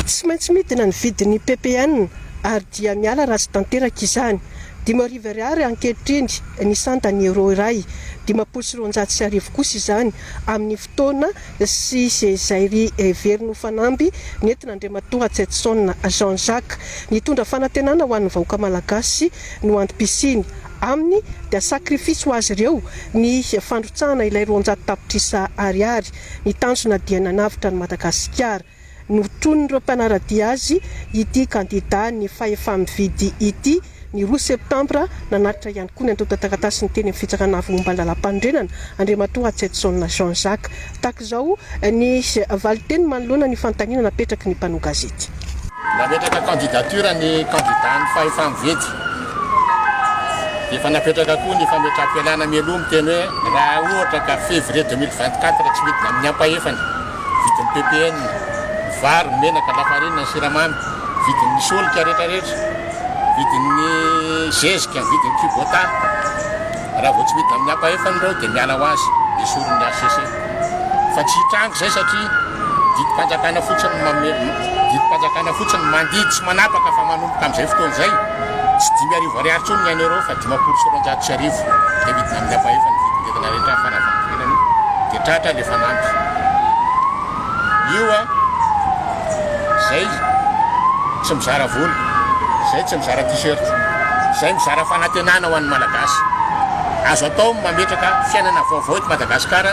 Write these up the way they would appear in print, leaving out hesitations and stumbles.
Tsy maintsy midina ny vidin'ny ppn ary dia miala raha tsy tanteraka izany. 5000 ariary ankehitriny ny sandan'ny euro iray, 1250 kosa izany amin'ny fotoana sy izay heveriny ho fanamby nentin'Andriamatoa Ratsietison Jean Jacques. Nitondra fanantenana ho an'ny vahoaka malagasy no antom-pisiany. Aminy dia sacrifice ho azy ireo ny fandrotsahana ilay 200 tapitrisa ariary. Ny tanjona dia nanavotra an'i Madagasikara. Notronin'ireo mpanara-dia azy ity kandida ny fahefa-mividy ity ny roa septambra, nanatitra ihany koa ny antontan-taratasiny teny amin'ny Fitsarana Avo momba ny Lalàmpanorenana, Andriamatoa Ratsietison Jean Jacques. Tahaka izao ny valinteny manoloana ny fanontaniana napetraky ny mpanao gazety. Nametraka candidature ny kandidàn'ny fahefa-mividy. Efa napetraka koa ny fametraham-pialana mialoha miteny hoe raha ohatra ka février 2024 tsy midina amin'ny ampahefany vidin'ny ppn, ny vary, ny menaka, ny lafarinina, ny siramamy, vidin'ny solika rehetrarehetra, vidin'ny zezika, vidin'ny kubota, raha vao tsy midina amin'ny ampahefany ireo dia miala ho azy, esorin'ny HCC. Fa tsy hitranga izay satria didim-panjakana fotsiny no manome, didim-panjakana fotsiny no mandidy sy manapaka fa manomboka amin'izay fotoana izay tsy 5000 ariary intsony ny un euro fa 1050 dia midina amin'ny ampahefany ny vidin'entana rehetra farafahakeliny dia tratra ilay fanamby. Io an, zay tsy mizara vola, zay tsy mizara t-shirt, zay mizara fanantenana ho an'ny Malagasy. Azo atao ny mametraka fiainana vaovao eto Madagasikara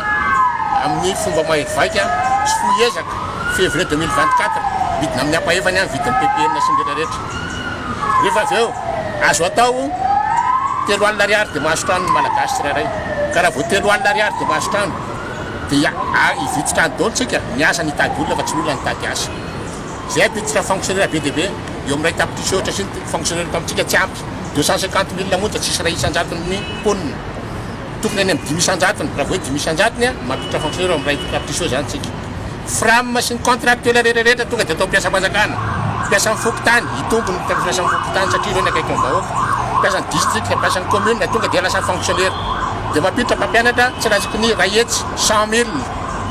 amin'ny fomba mahery vaika sy fohy ezaka, février 2024, midina amin'ny ampahefany ny vidin'ny ppn sy ny rehetra rehetra. Rehefa avy eo, azo atao 30 ariary dia mahazo trano ny Malagasy tsirairay. Ka raha vao 30 ariary dia mahazo trano, dia hividy trano daholo tsika, ny asa ny hitady olona fa tsy ny olona nitady asa. Zay hampiditra fonctionnaire be dia be, eo amin'ny 1 tapitrisa eo ohatra sy ny fonctionnaire eto amintsika tsy ampy, 250 mille monja tsisy 1%-n'ny mponina. Tokony any amin'ny 5%-ny, raha vao hoe 5%-ny mampiditra fonctionnaire eo amin'ny 1 tapitrisa eo zany tsika. Fram sy ny contractuel rehetra rehetra tonga dia atao mpiasam-panjakana, mpiasan'ny fokontany, hitombo ny mpiasan'ny fokontany satria ireo ny akaikin'ny vahoaka, mpiasan'ny district, mpiasan'ny commune tonga dia lasa fonctionnaire. Dia mampiditra mpampianatra tsy latsaky ny 100, 100 mille,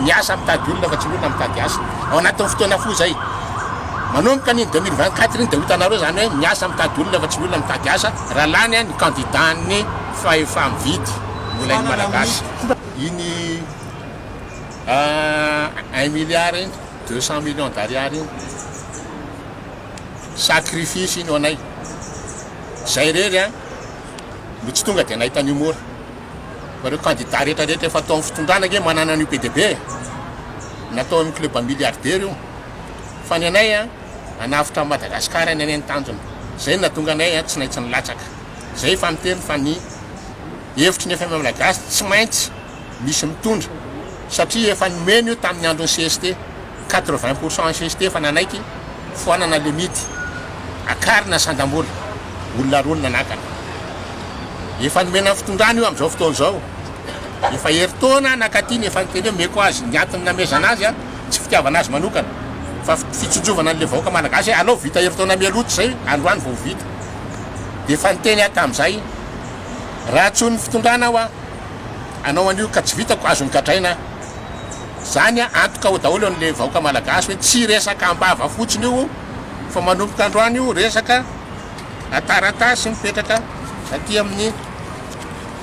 miasa mitady olona fa tsy ny olona mitady asa. Ao anatin'ny fotoana fohy izay, manomboka an'iny 2024 iny dia ho hitanareo izany hoe miasa mitady olona fa tsy ny olona mitady asa raha lany ny candidat-n'ny fahefa-mividy mbola iny Malagasy. Iny un milliard iny, 200 millions d'ariary iny, sacrifice iny ho anay. Zay irery an no tsy tonga dia nahita an'io mora. Fa ireo candidat rehetra rehetra efa tao amin'ny fitondrana ange manana an'io be dia be e. Natao amin'ny club milliardaire io. Fa ny anay an, hanavotra an'i Madagasikara ny anay ny tanjona. Zay no nahatonga anay an tsy naitsy nilatsaka. Zay efa niteny fa ny hevitry ny FMM Malagasy tsy maintsy misy mitondra satria efa nomena io tamin'ny andron'ny cst, 80% an'ny cst efa nanaiky foanana le midy, akarina sandam-bola, olona roa no nanakana. Efa nomena ny fitondrana io amin'izao fotoana izao. Efa herintaona nakaty ny efa niteny hoe omeko azy, ny antony namezana azy tsy fitiavana azy manokana fa fitsinjovana an'le vahoaka malagasy hoe alao vita herintaona mialoha tsy zay androany vao vita. Dia efa niteny aho tamin'izay raha tsy ho ny fitondrana aho Anao anio ka tsy vitako azony gadraina zany antoka ao daholo anle vahoaka malagasy hoe tsy resaka ambava fotsiny io fa manomboka androany io resaka taratasy mipetraka aty amin'ny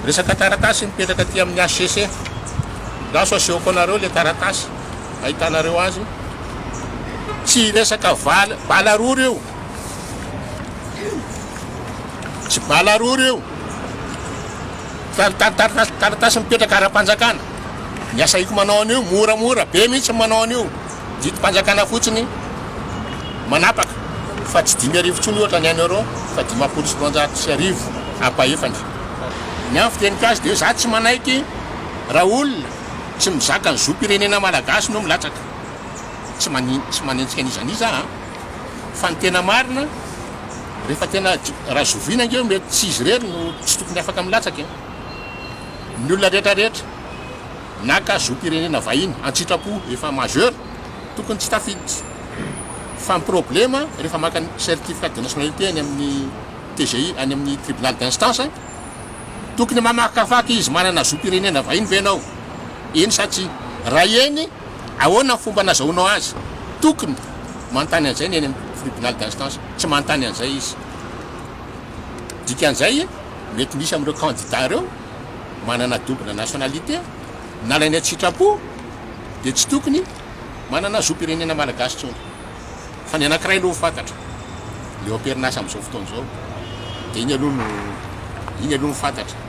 resaka taratasy mipetraka aty amin'ny HCC lasa asehoko anareo le taratasy ahitanareo azy tsy resaka val balarory io tsy balarory io. Taratasy mipetraka ara-panjakana. Ny asahiko manao an'io, moramora be mihitsy ny manao an'io. Didim-panjakana fotsiny manapaka fa tsy 5000 intsony ohatra ny un euro fa 1250 ampahefany. Ny ahy ny fiteniko azy dia hoe za tsy manaiky raha olona tsy mizaka ny zom-pirenena malagasy no milatsaka. Tsy tsy manenjika an'iza n'iza aho an! Fa ny tena marina. Rehefa tena raha zoviana ange mety tsy izy irery no tsy tokony afaka milatsaka e! Ny olona rehetra rehetra naka zom-pirenena vahiny an-tsitrapo efa majeur tokony tsy tafiditra. Fa ny problema rehefa maka ny certificat de nationalité any amin'ny TGI any amin'ny tribunal d'instance tokony mamakafaka izy manana zom-pirenena vahiny ve ianao? Eny sa tsia? Raha eny ahoana ny fomba nazahoanao azy? Tokony. Manontany an'izay ny eny amin'ny tribunal d'instance. Tsy manontany an'izay izy. Dikan'izay, mety misy amin'ireo candidats ireo manana double nationalité, nalainy an-tsitrapo dia tsy tokony manana zom-pirenena malagasy intsony. Fa ny anankiray aloha fantatra, le eo am-perinasa amin'izao fotoana izao, dia iny aloha no, iny aloha no fantatra.